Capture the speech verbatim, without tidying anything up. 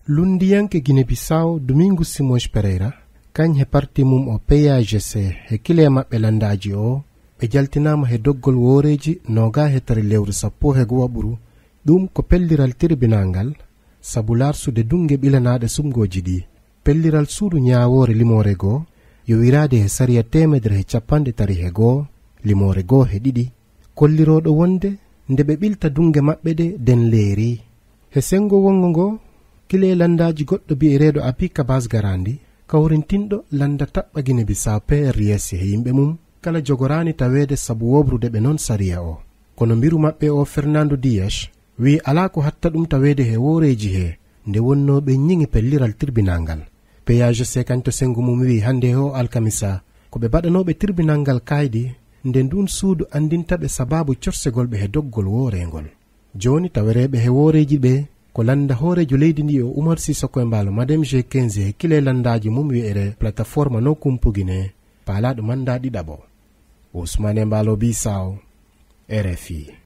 Lunndiyanke Gine Bisaw, Domingos Simões Pereira, kañ he parti mum o P A G C, he kile maɓɓe lanndaaji o, ɓe jaltinaama he doggol wooreeji noogaa he tati lewru sappo he goo waɓuru. Ɗum ko pelliral tirbinal ngal, sabu laarsude dunnge ɓilanaaɗe suɓngooji ɗi. Pelliral suudu ñaawoore limoore goo, yowiraade he sariya teemedere he capanɗe tati he goo, limoore goo he ɗiɗi, kollirooɗo wonde nde ɓe ɓilta dunnge maɓɓe ɗe, den leeri. He senngo wonngo ngo, kile lanndaaji goɗɗo biyereeɗo Api Kabas Garandi, kawrintinɗo lannda taɓɓa Gine Bisaw P R S he yimɓe mum, kala jogoraani taweede sabu woɓrude ɓe non sariya o. Kono mbiru maɓɓe o, Fernando Dias, wiyi alaa ko hatta ɗum taweede he wooreeji he, nde wonnoo ɓe ñiŋi pelliral tirbinal ngal. P A G C kañ to senngo mum wiyi hannde he o alkamisa, ko ɓe baɗanooɓe tirbinal ngal kaaydi, nde ndun suudu anndinta ɓe sabaabu corsegol ɓe he doggol wooreengol. Jooni tawereeɓe he wooreeji ɓe, ko lannda hooreejo leydi ndi o Umar Sisoko e mbaalo Madem G quinze he kile lanndaaji mum wiyere Plataforma No Kumpu Gine, paalaaɗo manndaa ɗiɗaɓo. Ousmane e mbaalo Bisaw, R F I.